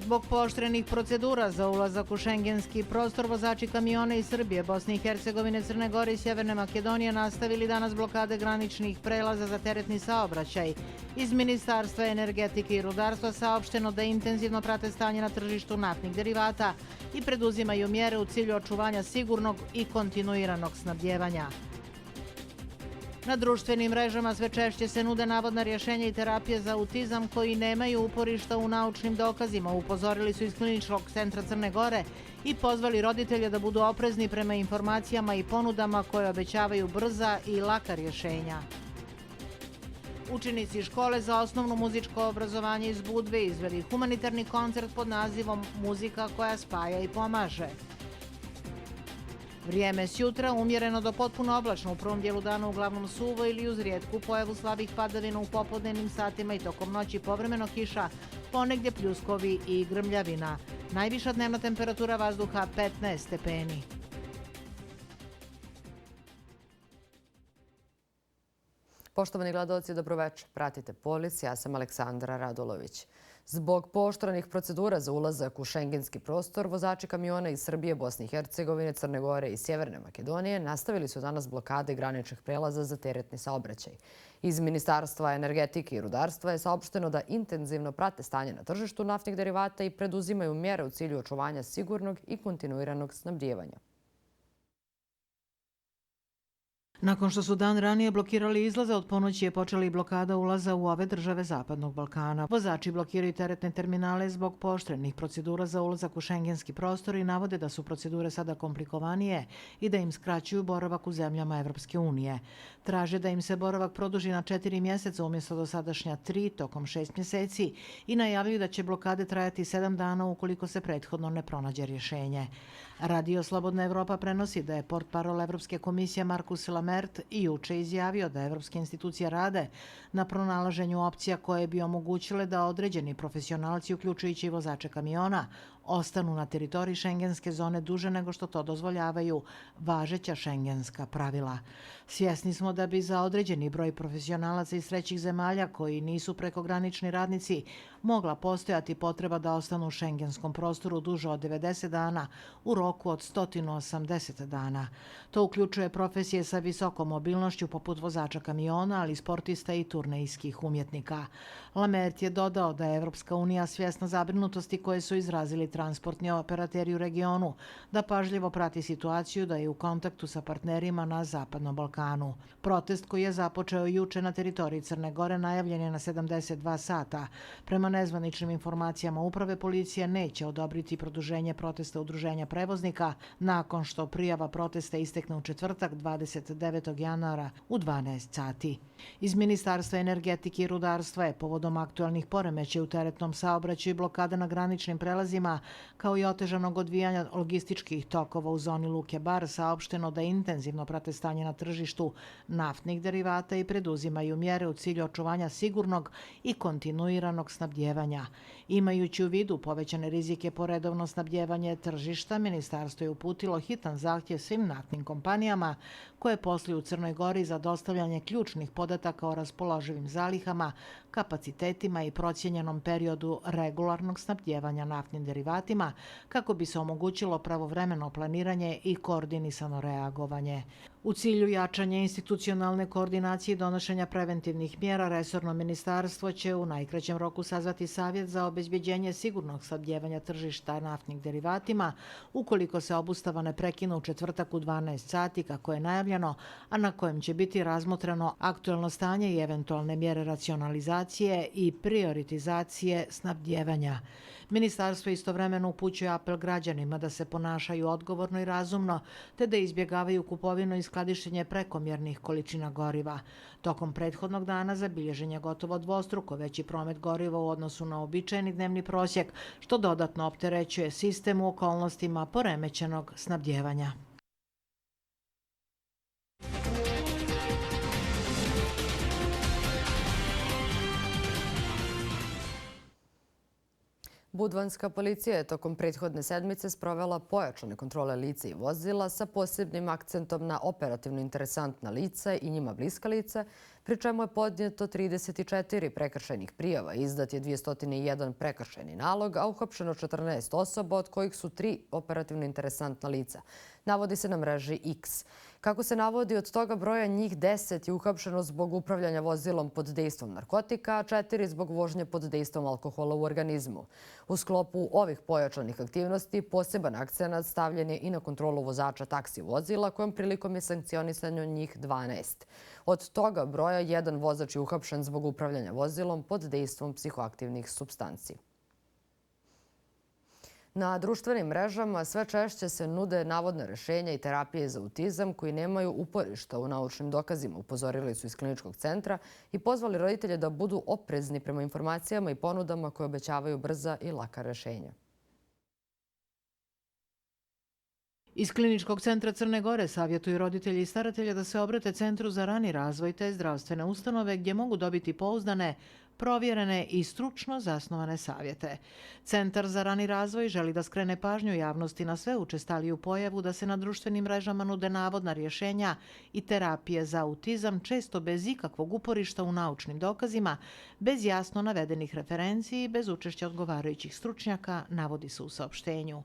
Zbog pooštrenih procedura za ulazak u šengenski prostor, vozači kamiona iz Srbije, Bosne i Hercegovine, Crne Gore i Sjeverne Makedonije nastavili danas blokade graničnih prelaza za teretni saobraćaj. Iz Ministarstva energetike i rudarstva saopšteno da intenzivno prate stanje na tržištu naftnih derivata i preduzimaju mjere u cilju očuvanja sigurnog i kontinuiranog snabdjevanja. Na društvenim mrežama sve češće se nude navodna rješenja i terapije za autizam koji nemaju uporišta u naučnim dokazima, upozorili su iz Kliničkog centra Crne Gore i pozvali roditelje da budu oprezni prema informacijama i ponudama koje obećavaju brza i laka rješenja. Učenici škole za osnovno muzičko obrazovanje iz Budve izveli humanitarni koncert pod nazivom Muzika koja spaja i pomaže. Vrijeme s jutra umjereno do potpuno oblačno, u prvom dijelu dana uglavnom suvo ili uz rijetku pojavu slabih padavina u popodnevnim satima i tokom noći povremeno kiša, ponegdje pljuskovi i grmljavina. Najviša dnevna temperatura vazduha 15 stepeni. Poštovani gledaoci, dobroveče. Pratite Polis, ja sam Aleksandra Radulović. Zbog pooštrenih procedura za ulazak u šengenski prostor, vozači kamiona iz Srbije, Bosne i Hercegovine, Crne Gore i Sjeverne Makedonije nastavili su danas blokade graničnih prelaza za teretni saobraćaj. Iz Ministarstva energetike i rudarstva je saopšteno da intenzivno prate stanje na tržištu naftnih derivata i preduzimaju mjere u cilju očuvanja sigurnog i kontinuiranog snabdijevanja. Nakon što su dan ranije blokirali izlaze, od ponoći je počela i blokada ulaza u ove države Zapadnog Balkana. Vozači blokiraju teretne terminale zbog pooštrenih procedura za ulazak u šengenski prostor i navode da su procedure sada komplikovanije i da im skraćuju boravak u zemljama Evropske unije. Traže da im se boravak produži na 4 mjeseca umjesto dosadašnja 3 tokom 6 mjeseci i najavljuju da će blokade trajati 7 dana ukoliko se prethodno ne pronađe rješenje. Radio Slobodna Evropa prenosi da je portparol Evropske komisije Markus Lamert i juče izjavio da evropske institucije rade na pronalaženju opcija koje bi omogućile da određeni profesionalci, uključujući i vozače kamiona, ostanu na teritoriji šengenske zone duže nego što to dozvoljavaju važeća šengenska pravila. Svjesni smo da bi za određeni broj profesionalaca iz trećih zemalja koji nisu prekogranični radnici mogla postojati potreba da ostanu u šengenskom prostoru duže od 90 dana u roku od 180 dana. To uključuje profesije sa visokom mobilnošću poput vozača kamiona, ali i sportista i turnejskih umjetnika. Lamert je dodao da je Evropska unija svjesna zabrinutosti koje su izrazili transportni operateri u regionu, da pažljivo prati situaciju, da je u kontaktu sa partnerima na Zapadnom Balkanu. Protest koji je započeo juče na teritoriji Crne Gore najavljen je na 72 sata. Prema nezvaničnim informacijama uprave, policija neće odobriti produženje protesta udruženja prevoznika nakon što prijava protesta istekne u četvrtak 29. januara u 12 sati. Iz Ministarstva energetike i rudarstva je povodom aktualnih poremećaja u teretnom saobraćaju i blokada na graničnim prelazima kao i otežanog odvijanja logističkih tokova u zoni Luke Bar saopšteno da intenzivno prate stanje na tržištu naftnih derivata i preduzimaju mjere u cilju očuvanja sigurnog i kontinuiranog snabdjevanja. Imajući u vidu povećane rizike po redovno snabdjevanje tržišta, ministarstvo je uputilo hitan zahtjev svim naftnim kompanijama koje posluju u Crnoj Gori za dostavljanje ključnih podataka o raspoloživim zalihama, kapacitetima i procijenjenom periodu regularnog snabdjevanja naftnim derivatima kako bi se omogućilo pravovremeno planiranje i koordinisano reagovanje. U cilju jačanja institucionalne koordinacije i donošenja preventivnih mjera, resorno ministarstvo će u najkraćem roku sazvati savjet za obezbjeđenje sigurnog snabdjevanja tržišta naftnih derivatima ukoliko se obustava ne prekine u četvrtak u 12 sati kako je najavljeno, a na kojem će biti razmotreno aktuelno stanje i eventualne mjere racionalizacije i prioritizacije snabdjevanja. Ministarstvo istovremeno upućuje apel građanima da se ponašaju odgovorno i razumno, te da izbjegavaju kupovinu i skladištenje prekomjernih količina goriva. Tokom prethodnog dana zabilježen je gotovo dvostruko veći promet goriva u odnosu na uobičajeni dnevni prosjek, što dodatno opterećuje sistem u okolnostima poremećenog snabdjevanja. Budvanska policija je tokom prethodne sedmice sprovela pojačane kontrole lica i vozila sa posebnim akcentom na operativno interesantna lica i njima bliska lica, pri čemu je podnijeto 34 prekršajnih prijava, izdat je 201 prekršajni nalog, a uhapšeno 14 osoba, od kojih su 3 operativno interesantna lica. Navodi se na mreži X. Kako se navodi, od toga broja njih 10 je uhapšeno zbog upravljanja vozilom pod dejstvom narkotika, a 4 zbog vožnje pod dejstvom alkohola u organizmu. U sklopu ovih pojačanih aktivnosti poseban akcenat stavljen je i na kontrolu vozača taksi vozila, kojom prilikom je sankcionisano njih 12. Od toga broja jedan vozač je uhapšen zbog upravljanja vozilom pod dejstvom psihoaktivnih supstanci. Na društvenim mrežama sve češće se nude navodna rešenja i terapije za autizam koji nemaju uporišta u naučnim dokazima, upozorili su iz kliničkog centra i pozvali roditelje da budu oprezni prema informacijama i ponudama koje obećavaju brza i laka rešenja. Iz Kliničkog centra Crne Gore savjetuju roditelji i staratelje da se obrate Centru za rani razvoj te zdravstvene ustanove gdje mogu dobiti pouzdane, provjerene i stručno zasnovane savjete. Centar za rani razvoj želi da skrene pažnju javnosti na sve učestaliju pojavu da se na društvenim mrežama nude navodna rješenja i terapije za autizam, često bez ikakvog uporišta u naučnim dokazima, bez jasno navedenih referenci i bez učešća odgovarajućih stručnjaka, navodi se u saopštenju.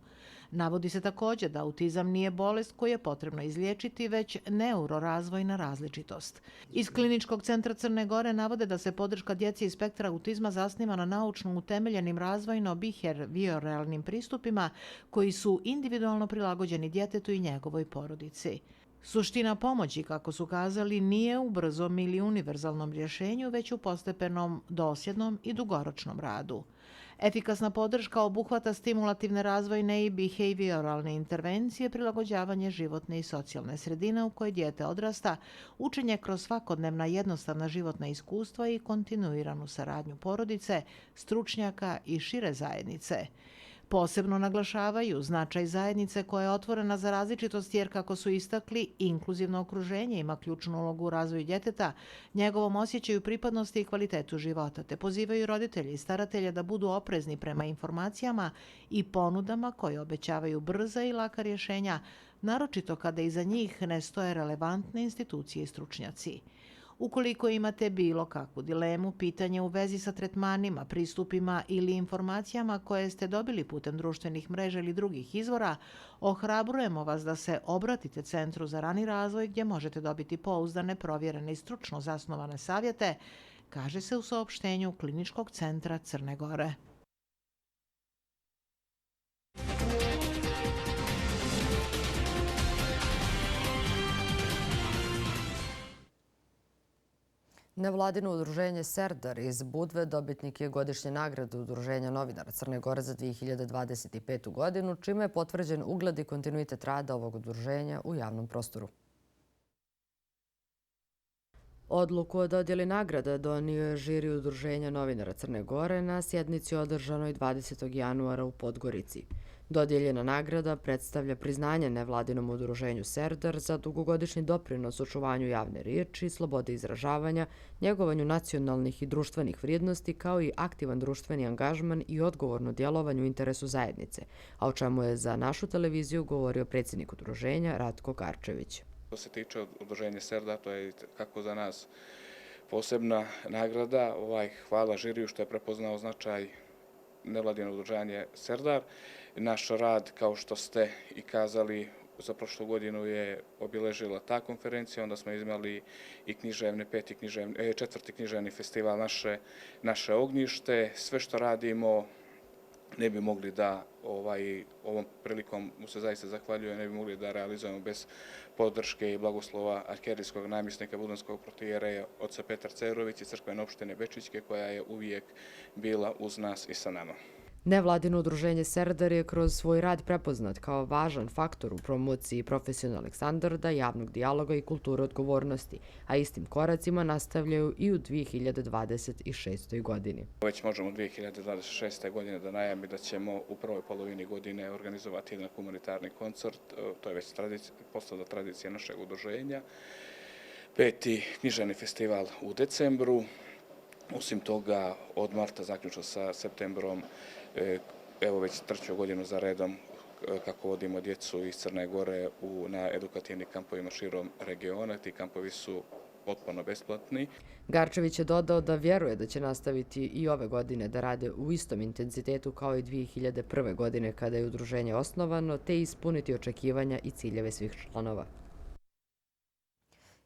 Navodi se također da autizam nije bolest koju je potrebno izliječiti, već neurorazvojna različitost. Iz Kliničkog centra Crne Gore navode da se podrška djeci iz spektra autizma zasniva na naučno utemeljenim razvojno-behavioralnim pristupima koji su individualno prilagođeni djetetu i njegovoj porodici. Suština pomoći, kako su kazali, nije u brzom ili univerzalnom rješenju, već u postepenom, dosljednom i dugoročnom radu. Efikasna podrška obuhvata stimulativne razvojne i behavioralne intervencije, prilagođavanje životne i socijalne sredine u kojoj dijete odrasta, učenje kroz svakodnevna jednostavna životna iskustva i kontinuiranu saradnju porodice, stručnjaka i šire zajednice. Posebno naglašavaju značaj zajednice koja je otvorena za različitost jer, kako su istakli, inkluzivno okruženje ima ključnu ulogu u razvoju djeteta, njegovom osjećaju pripadnosti i kvalitetu života, te pozivaju roditelje i staratelje da budu oprezni prema informacijama i ponudama koje obećavaju brza i laka rješenja, naročito kada iza njih ne stoje relevantne institucije i stručnjaci. Ukoliko imate bilo kakvu dilemu, pitanje u vezi sa tretmanima, pristupima ili informacijama koje ste dobili putem društvenih mreža ili drugih izvora, ohrabrujemo vas da se obratite Centru za rani razvoj gdje možete dobiti pouzdane, provjerene i stručno zasnovane savjete, kaže se u saopštenju Kliničkog centra Crne Gore. Nevladino udruženje Serdar iz Budve dobitnik je godišnje nagrade Udruženja novinara Crne Gore za 2025. godinu, čime je potvrđen ugled i kontinuitet rada ovog udruženja u javnom prostoru. Odluku o dodjeli nagrada donio je žiri Udruženja novinara Crne Gore na sjednici održanoj 20. januara u Podgorici. Dodijeljena nagrada predstavlja priznanje nevladinom udruženju Serdar za dugogodišnji doprinos očuvanju javne riječi, slobode izražavanja, njegovanju nacionalnih i društvenih vrijednosti, kao i aktivan društveni angažman i odgovorno djelovanje u interesu zajednice, a o čemu je za našu televiziju govorio predsjednik udruženja Ratko Karčević. Što se tiče udruženja Serdar, to je kako za nas posebna nagrada. Hvala žiriju što je prepoznao značaj nevladino udruženje Serdar. Naš rad, kao što ste i kazali, za prošlu godinu je obilježila ta konferencija, onda smo imali i četvrti književni festival naše Ognjište. Sve što radimo ne bi mogli da, ovom prilikom mu se zaista zahvaljuje, ne bi mogli da realizujemo bez podrške i blagoslova arhijerijskog namjesnika Budvanskog protijereja oca Petra Cerović i crkvene opštine Bečićke, koja je uvijek bila uz nas i sa nama. Nevladino udruženje Serdar je kroz svoj rad prepoznat kao važan faktor u promociji profesionalnih standarda, javnog dijaloga i kulture odgovornosti, a istim koracima nastavljaju i u 2026. godini. Već možemo 2026. godine da najavimo da ćemo u prvoj polovini godine organizovati jedan humanitarni koncert, to je već postala tradicija našeg udruženja. 5. književni festival u decembru. Osim toga, od marta zaključno sa septembrom, evo već treću godinu za redom kako vodimo djecu iz Crne Gore na edukativnim kampovima širom regiona. Ti kampovi su potpuno besplatni. Garčević je dodao da vjeruje da će nastaviti i ove godine da rade u istom intenzitetu kao i 2001. godine kada je udruženje osnovano, te ispuniti očekivanja i ciljeve svih članova.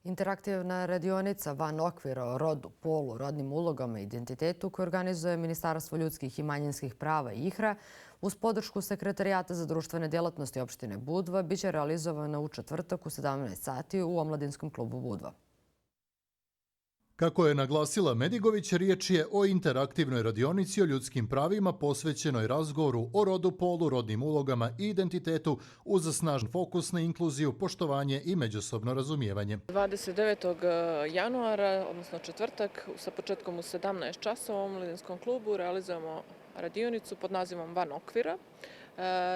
Interaktivna radionica van okvira o rodu, polu, rodnim ulogama i identitetu koju organizuje Ministarstvo ljudskih i manjinskih prava i IHRA uz podršku Sekretarijata za društvene djelatnosti opštine Budva biće realizovana u četvrtak u 17 sati u Omladinskom klubu Budva. Kako je naglasila Medigović, riječ je o interaktivnoj radionici o ljudskim pravima posvećenoj razgovoru o rodu, polu, rodnim ulogama i identitetu uz snažan fokus na inkluziju, poštovanje i međusobno razumijevanje. 29. januara, odnosno četvrtak, sa početkom u 17 časova u Omladinskom klubu realizujemo radionicu pod nazivom Van okvira.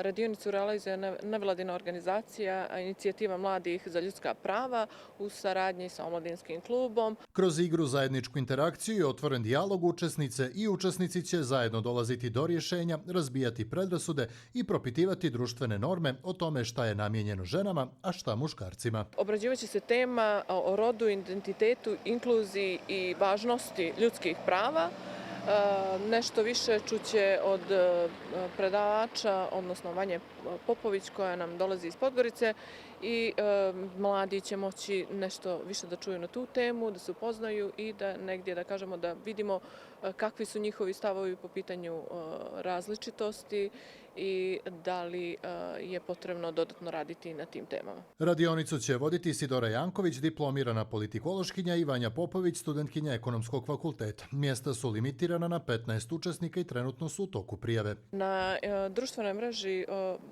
Radionicu realizuje nevladina organizacija Inicijativa mladih za ljudska prava u saradnji sa Omladinskim klubom. Kroz igru, zajedničku interakciju i otvoren dijalog učesnice i učesnici će zajedno dolaziti do rješenja, razbijati predrasude i propitivati društvene norme o tome šta je namijenjeno ženama, a šta muškarcima. Obrađivaće se tema o rodu, identitetu, inkluziji i važnosti ljudskih prava. Nešto više čuće od predavača, odnosno Vanje Popović koja nam dolazi iz Podgorice i mladi će moći nešto više da čuju na tu temu, da se upoznaju i da negdje da kažemo da vidimo kakvi su njihovi stavovi po pitanju različitosti i da li je potrebno dodatno raditi na tim temama. Radionicu će voditi Sidora Janković, diplomirana politikološkinja, i Vanja Popović, studentkinja Ekonomskog fakulteta. Mjesta su limitirana na 15 učesnika i trenutno su u toku prijave. Na društvenoj mreži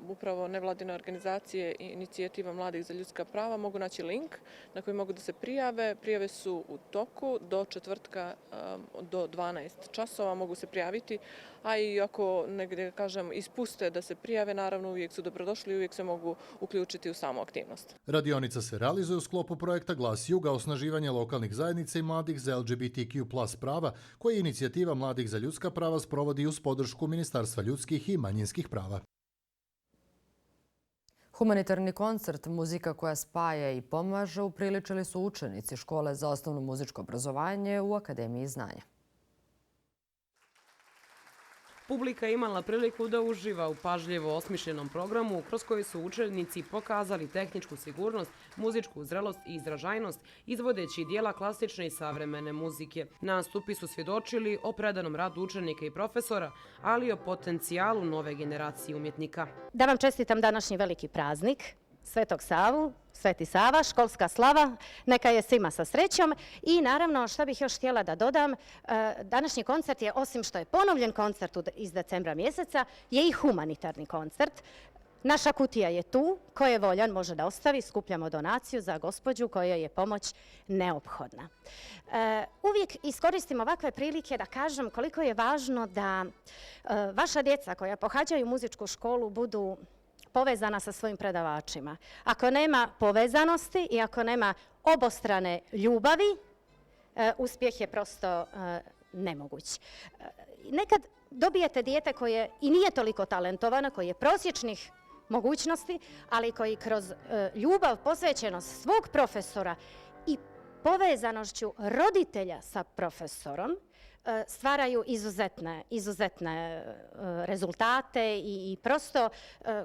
upravo nevladine organizacije i Inicijativa mladih za ljudska prava mogu naći link na koji mogu da se prijave. Prijave su u toku do četvrtka do 12 časova mogu se prijaviti, a i ako negdje kažem ispuste da se prijave, naravno uvijek su dobrodošli i uvijek se mogu uključiti u samu aktivnost. Radionica se realizuje u sklopu projekta Glas Juga, osnaživanje lokalnih zajednica i mladih za LGBTQ+ prava, koje Inicijativa mladih za ljudska prava sprovodi uz podršku Ministarstva ljudskih i manjinskih prava. Humanitarni koncert Muzika koja spaja i pomaže upriličili su učenici Škole za osnovno muzičko obrazovanje u Akademiji znanja. Publika je imala priliku da uživa u pažljivo osmišljenom programu kroz koji su učenici pokazali tehničku sigurnost, muzičku zrelost i izražajnost, izvodeći dijela klasične i savremene muzike. Nastupi su svjedočili o predanom radu učenika i profesora, ali i o potencijalu nove generacije umjetnika. Da vam čestitam današnji veliki praznik, Svetog Savu, Sveti Sava, školska slava, neka je svima sa srećom. I naravno, što bih još htjela da dodam, današnji koncert je, osim što je ponovljen koncert iz decembra mjeseca, je i humanitarni koncert. Naša kutija je tu, ko je voljan može da ostavi, skupljamo donaciju za gospođu kojoj je pomoć neophodna. Uvijek iskoristim ovakve prilike da kažem koliko je važno da vaša djeca koja pohađaju muzičku školu budu povezana sa svojim predavačima. Ako nema povezanosti i ako nema obostrane ljubavi, uspjeh je prosto nemoguć. Nekad dobijete dijete koje i nije toliko talentovano, koje je prosječnih mogućnosti, ali koji kroz ljubav, posvećenost svog profesora i povezanošću roditelja sa profesorom stvaraju izuzetne rezultate i prosto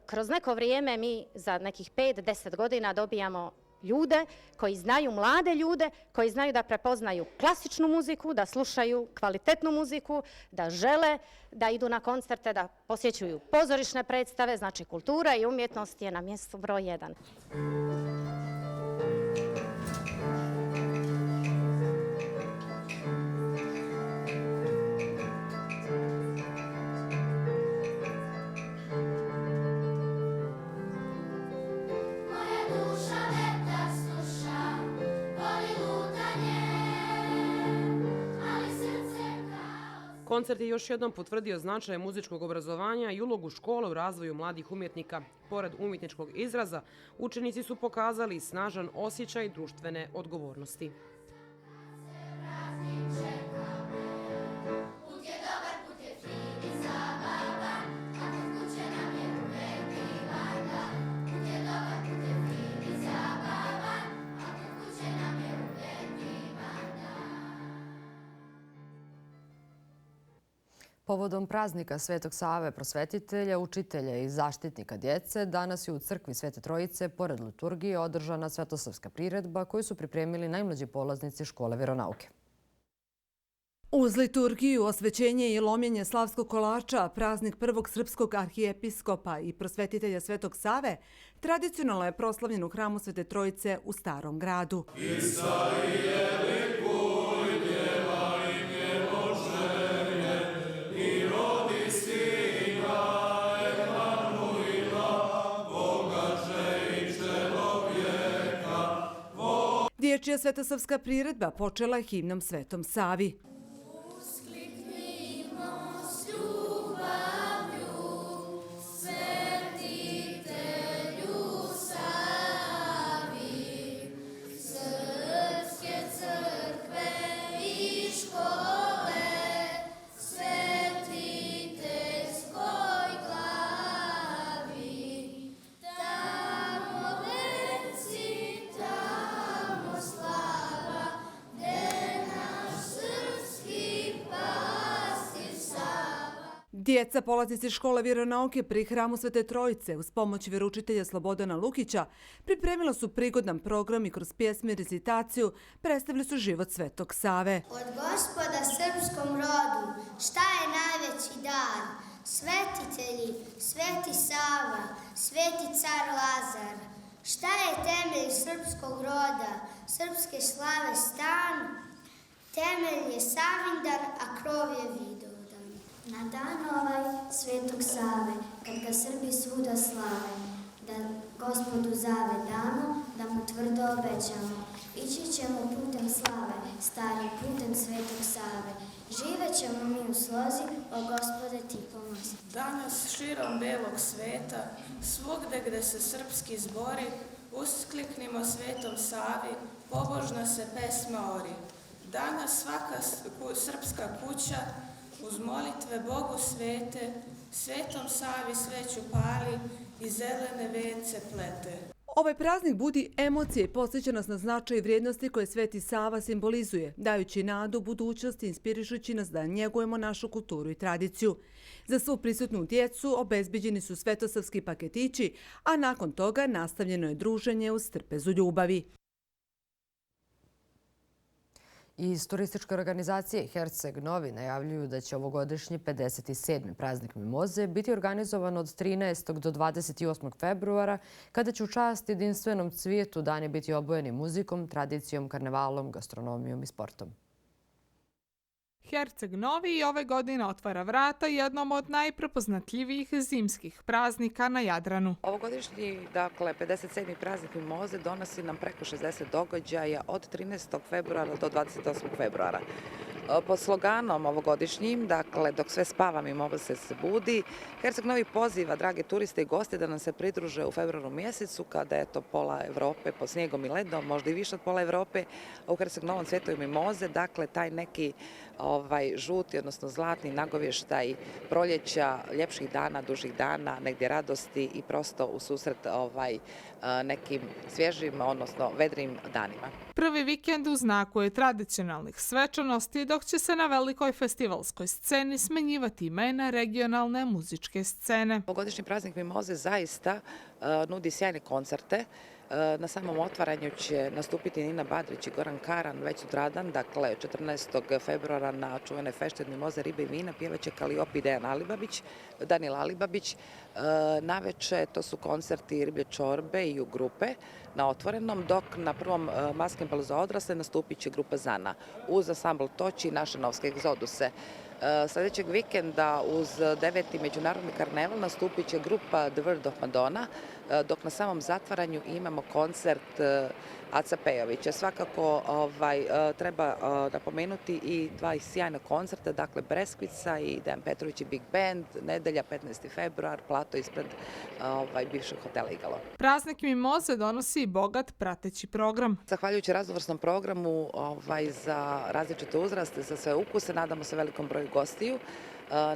kroz neko vrijeme mi za nekih 5-10 godina dobijamo ljude koji znaju, mlade ljude koji znaju da prepoznaju klasičnu muziku, da slušaju kvalitetnu muziku, da žele da idu na koncerte, da posjećuju pozorišne predstave, znači kultura i umjetnost je na mjestu broj 1. Koncert je još jednom potvrdio značaj muzičkog obrazovanja i ulogu škole u razvoju mladih umjetnika. Pored umjetničkog izraza, učenici su pokazali snažan osjećaj društvene odgovornosti. Put je dobar, put je fin i zabavan, Povodom praznika Svetog Save, prosvetitelja, učitelja i zaštitnika djece, danas je u crkvi Svete Trojice, pored liturgije, održana svetosavska priredba koju su pripremili najmlađi polaznici škole vjeronauke. Uz liturgiju, osvećenje i lomljenje slavskog kolača, praznik prvog srpskog arhijepiskopa i prosvetitelja Svetog Save, tradicionalno je proslavljen u hramu Svete Trojice u Starom gradu. Dječja svetosavska priredba počela je himnom Svetom Savi. Djeca polaznici škole vjeronauke pri hramu Svete Trojice uz pomoć vjeroučitelja Slobodana Lukića pripremila su prigodan program i kroz pjesme i recitaciju predstavili su život Svetog Save. Od Gospoda srpskom rodu šta je najveći dar? Svetitelji, Sveti Sava, Sveti car Lazar. Šta je temelj srpskog roda, srpske slave stan? Temelj je Savindan, a krov je Vidovdan. Na dan Svetog Save, kad ga Srbi svuda slave, da Gospodu zave damo, da mu tvrdo obećamo. Ići ćemo putem slave, stari putem Svetog Save. Živećemo mi u slozi, o Gospode ti pomozi. Danas širom belog sveta, svugde gde se srpski zbori, uskliknimo Svetom Savi, pobožna se pesma ori. Danas svaka srpska kuća uz molitve Bogu svete, Svetom Savi sveću pali i zelene vence plete. Ovaj praznik budi emocije i podsjeća nas na značaj i vrijednosti koje Sveti Sava simbolizuje, dajući nadu budućnosti, inspirišući nas da njegujemo našu kulturu i tradiciju. Za svu prisutnu djecu obezbeđeni su svetosavski paketići, a nakon toga nastavljeno je druženje uz trpezu ljubavi. Iz turističke organizacije Herceg Novi najavljuju da će ovogodišnji 57. praznik Mimoze biti organizovan od 13. do 28. februara, kada će u čast jedinstvenom cvijetu dani biti obojeni muzikom, tradicijom, karnevalom, gastronomijom i sportom. Herceg Novi i ove godine otvara vrata jednom od najprepoznatljivijih zimskih praznika na Jadranu. Ovogodišnji, 57. praznik Mimoze donosi nam preko 60 događaja od 13. februara do 28. februara. Pod sloganom ovogodišnjim, dok sve spava Mimoza se budi, Herceg Novi poziva drage turiste i goste da nam se pridruže u februaru mjesecu, kada je to pola Evrope pod snijegom i ledom, možda i više od pola Evrope, a u Herceg Novom cvjetaju mimoze, taj neki žuti, odnosno zlatni nagovještaj proljeća, ljepših dana, dužih dana, negdje radosti i prosto u susret nekim svježim, odnosno vedrim danima. Prvi vikend u znaku je tradicionalnih svečanosti, dok će se na velikoj festivalskoj sceni smenjivati imena regionalne muzičke scene. Ovogodišnji praznik Mimoze zaista nudi sjajne koncerte. Na samom otvaranju će nastupiti Nina Badrić i Goran Karan već sutradan, 14. februara na čuvenoj fešti od Mimoze, ribe i vina, pjevaće Kaliopi i Danijel Alibabić. Naveče to su koncerti Riblje čorbe i u grupe na otvorenom, dok na prvom Maskembal za odrasle nastupit će grupa Zana uz ansambl Toći i naše novske egzoduse. Sljedećeg vikenda uz 9. međunarodni karneval nastupit će grupa The Word of Madonna, dok na samom zatvaranju imamo koncert Aca Pejovića. Svakako treba napomenuti i dva sjajna koncerta, Breskvica i Dejan Petrović i Big Band, nedelja 15. februar, plato ispred bivšeg hotela Igalo. Praznik Mimoze donosi bogat prateći program. Zahvaljujući raznovrsnom programu za različite uzraste, za sve ukuse, nadamo se velikom broju gostiju.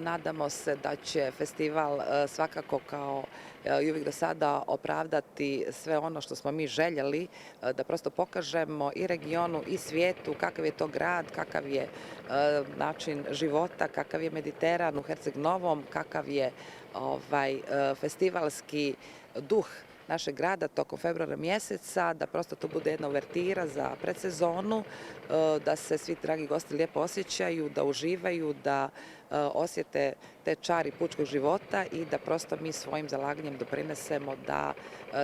Nadamo se da će festival svakako kao i uvijek do sada opravdati sve ono što smo mi željeli, da prosto pokažemo i regionu i svijetu kakav je to grad, kakav je način života, kakav je Mediteran u Herceg Novom, kakav je festivalski duh našeg grada tokom februara mjeseca, da prosto to bude jedna uvertira za predsezonu, da se svi dragi gosti lijepo osjećaju, da uživaju, da osjete te čari pučkog života i da prosto mi svojim zalaganjem doprinesemo da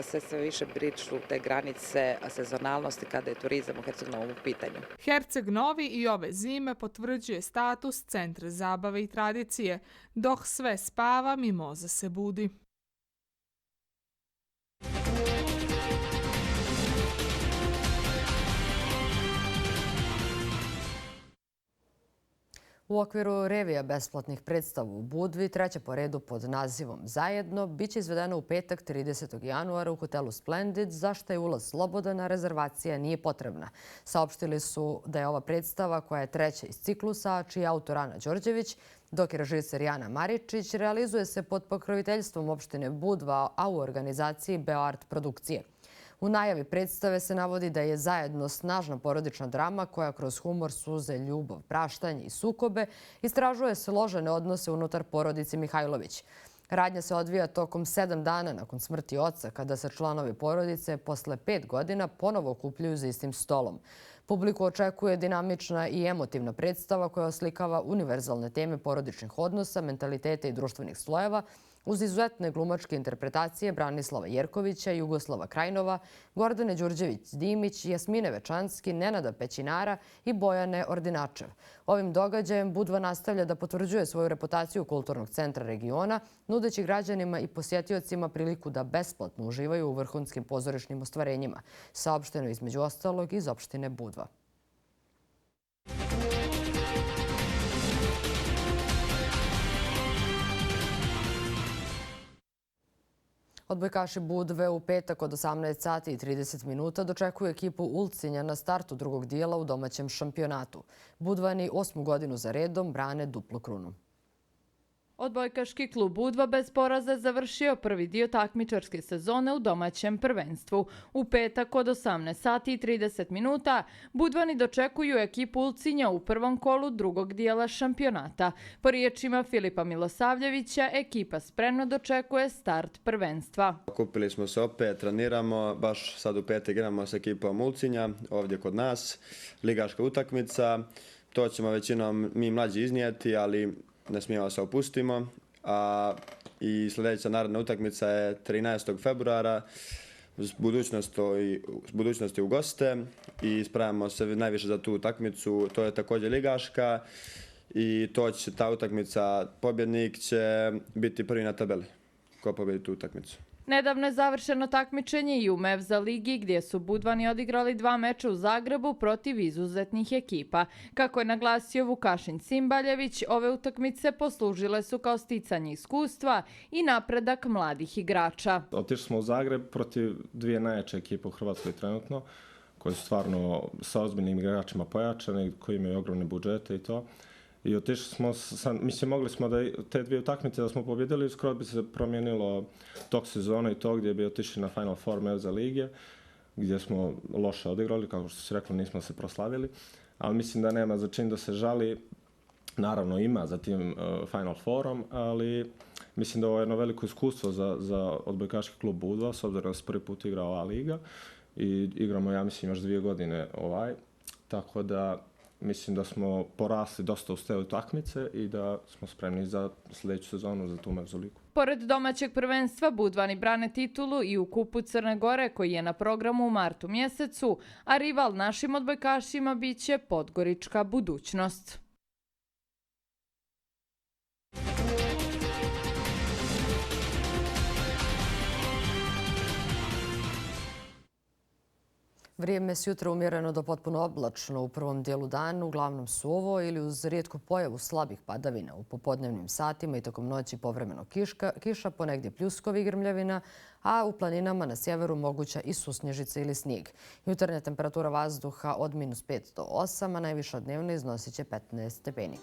se sve više brišu te granice sezonalnosti kada je turizam u Herceg Novom u pitanju. Herceg Novi i ove zime potvrđuje status centra zabave i tradicije. Dok sve spava, mimoza se budi. U okviru revija besplatnih predstava u Budvi, treća po redu pod nazivom Zajedno, biće izvedena u petak 30. januara u hotelu Splendid, za što je ulaz slobodan, a rezervacija nije potrebna. Saopštili su da je ova predstava, koja je treća iz ciklusa, čiji je autor Ana Đorđević, dok je režiser Jana Maričić, realizuje se pod pokroviteljstvom opštine Budva, a u organizaciji Beoart produkcije. U najavi predstave se navodi da je Zajedno snažna porodična drama koja kroz humor, suze, ljubav, praštanje i sukobe istražuje složene odnose unutar porodice Mihajlović. Radnja se odvija tokom 7 dana nakon smrti oca, kada se članovi porodice posle 5 godina ponovo okupljaju za istim stolom. Publiku očekuje dinamična i emotivna predstava koja oslikava univerzalne teme porodičnih odnosa, mentaliteta i društvenih slojeva, uz izuzetne glumačke interpretacije Branislava Jerkovića, Jugoslava Krajnova, Gordane Đurđević-Dimić, Jasmine Večanski, Nenada Pećinara i Bojane Ordinačev. Ovim događajem Budva nastavlja da potvrđuje svoju reputaciju kulturnog centra regiona, nudeći građanima i posjetiocima priliku da besplatno uživaju u vrhunskim pozorišnim ostvarenjima, saopšteno između ostalog iz opštine Budva. Odbojkaši Budve u petak od 18 sati i 30 minuta dočekuju ekipu Ulcinja na startu drugog dijela u domaćem šampionatu. Budvani 8. godinu za redom brane duplu krunu. Odbojkaški klub Budva bez poraza završio prvi dio takmičarske sezone u domaćem prvenstvu. U petak od 18 sati i 30 minuta Budvani dočekuju ekipu Ulcinja u prvom kolu drugog dijela šampionata. Po riječima Filipa Milosavljevića, ekipa spremno dočekuje start prvenstva. Okupili smo se opet, treniramo, baš sad u petak igramo s ekipom Ulcinja, ovdje kod nas, ligaška utakmica. To ćemo većinom mi mlađi iznijeti, ali ne smijemo se opustimo. I sljedeća naredna utakmica je 13. februara s budućnosti u goste i spremamo se najviše za tu utakmicu. To je također ligaška i ta utakmica, pobjednik će biti prvi na tabeli ko pobjedi tu utakmicu. Nedavno je završeno takmičenje i u Mevza ligi gdje su Budvani odigrali 2 meča u Zagrebu protiv izuzetnih ekipa. Kako je naglasio Vukašin Cimbaljević, ove utakmice poslužile su kao sticanje iskustva i napredak mladih igrača. Otišli smo u Zagreb protiv 2 najjače ekipe u Hrvatskoj trenutno, koje su stvarno sa ozbiljnim igračima pojačane, koji imaju ogromne budžete i to. I otišli smo, mogli smo da te 2 utakmice da smo pobjedili, skoro bi se promijenilo tok sezona i to gdje bi otišli na Final Four Mevza lige, gdje smo loše odigrali, kako što si rekla, nismo se proslavili, ali mislim da nema za čin da se žali. Naravno ima za tim Final Fourom, ali mislim da ovo je jedno veliko iskustvo za odbojkaški klub Budva, s obzirom da se prvi put igra ova liga i igramo, ja mislim, još 2 godine tako da mislim da smo porasli dosta uz te utakmice i da smo spremni za sljedeću sezonu, za tu Mevzu ligu. Pored domaćeg prvenstva, Budvani brane titulu i u Kupu Crne Gore, koji je na programu u martu mjesecu, a rival našim odbojkašima biće Podgorička Budućnost. Vrijeme s jutra umjereno do potpuno oblačno u prvom dijelu dana, uglavnom suvo ili uz rijetku pojavu slabih padavina u popodnevnim satima i tokom noći povremeno kiša, ponegdje pljuskovi i grmljavina, a u planinama na sjeveru moguća i susnježica ili snijeg. Jutarnja temperatura vazduha od -5 do 8, a najviša dnevna iznosit će 15 stepeni.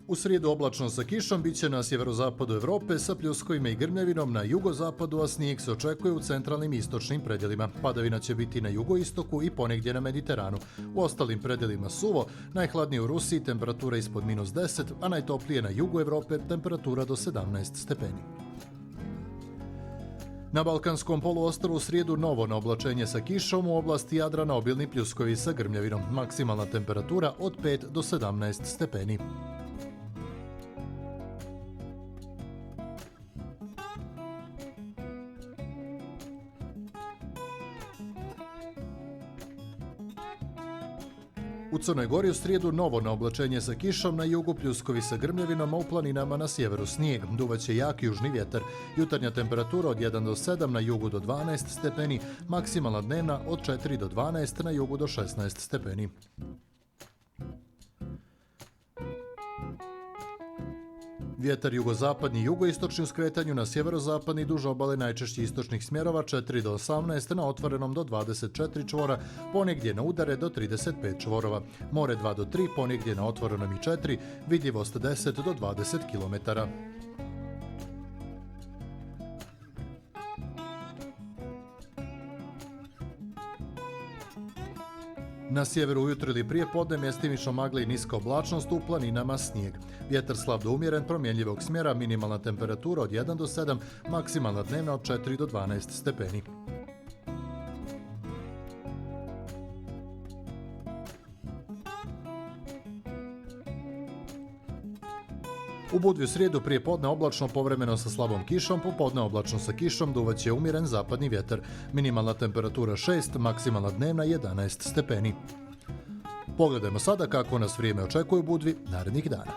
U srijedu oblačno sa kišom biće na sjeverozapadu Evrope sa pljuskovima i grmljavinom na jugozapadu, a snijeg se očekuje u centralnim i istočnim predjelima. Padavina će biti na jugoistoku i ponegdje na Mediteranu. U ostalim predjelima suvo, najhladnije u Rusiji temperatura ispod -10, a najtoplije na jugu Evrope temperatura do 17 stepeni. Na Balkanskom poluostrvu u srijedu novo naoblačenje sa kišom, u oblasti Jadrana obilni pljuskovi sa grmljavinom. Maksimalna temperatura od 5 do 17 stepeni. U Crnoj Gori u srijedu novo naoblačenje sa kišom, na jugu pljuskovi sa grmljavinom, a u planinama na sjeveru snijeg. Duvaće jak južni vjetar. Jutarnja temperatura od 1 do 7, na jugu do 12 stepeni, maksimalna dnevna od 4 do 12, na jugu do 16 stepeni. Vjetar jugozapadni i jugoistočni u skretanju, na sjeverozapadni duž obale najčešće istočnih smjerova 4 do 18, na otvorenom do 24 čvora, ponegdje na udare do 35 čvorova. More 2 do 3, ponegdje na otvorenom i 4, vidljivost 10 do 20 km. Na sjeveru ujutro ili prije podne mjestimično magla i niska oblačnost, u planinama snijeg. Vjetar slab do umjeren, promjenjivog smjera, minimalna temperatura od 1 do 7, maksimalna dnevna od 4 do 12 stepeni. U Budvi u srijedu prije podne oblačno, povremeno sa slabom kišom, popodne oblačno sa kišom, duvaće umjeren zapadni vjetar. Minimalna temperatura 6, maksimalna dnevna 11 stepeni. Pogledajmo sada kako nas vrijeme očekuje u Budvi narednih dana.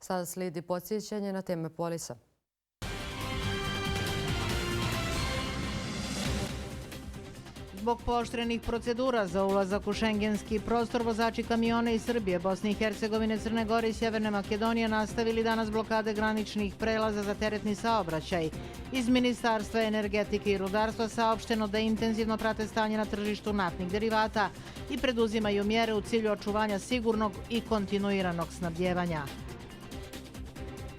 Sada slijedi podsjećanje na teme polisa. Zbog pooštrenih procedura za ulazak u šengenski prostor, vozači kamiona iz Srbije, Bosne i Hercegovine, Crne Gore i Sjeverne Makedonije nastavili danas blokade graničnih prelaza za teretni saobraćaj. Iz Ministarstva energetike i rudarstva saopšteno da intenzivno prate stanje na tržištu naftnih derivata i preduzimaju mjere u cilju očuvanja sigurnog i kontinuiranog snabdjevanja.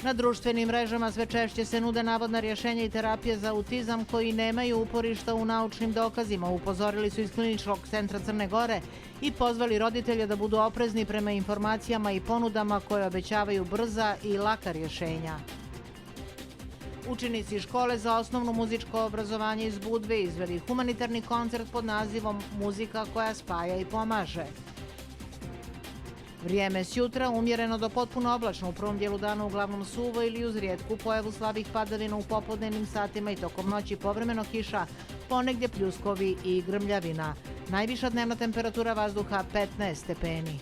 Na društvenim mrežama sve češće se nude navodna rješenja i terapije za autizam koji nemaju uporišta u naučnim dokazima, upozorili su iz Kliničkog centra Crne Gore i pozvali roditelje da budu oprezni prema informacijama i ponudama koje obećavaju brza i laka rješenja. Učenici škole za osnovno muzičko obrazovanje iz Budve izveli humanitarni koncert pod nazivom Muzika koja spaja i pomaže. Vrijeme s jutra umjereno do potpuno oblačno, u prvom dijelu dana uglavnom suvo ili uz rijetku pojavu slabih padavina u popodnevnim satima i tokom noći povremeno kiša, ponegdje pljuskovi i grmljavina. Najviša dnevna temperatura vazduha 15 stepeni.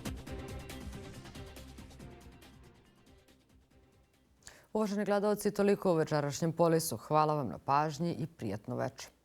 Uvaženi gledalci, toliko u večerašnjem polisu. Hvala vam na pažnji i prijatno večer.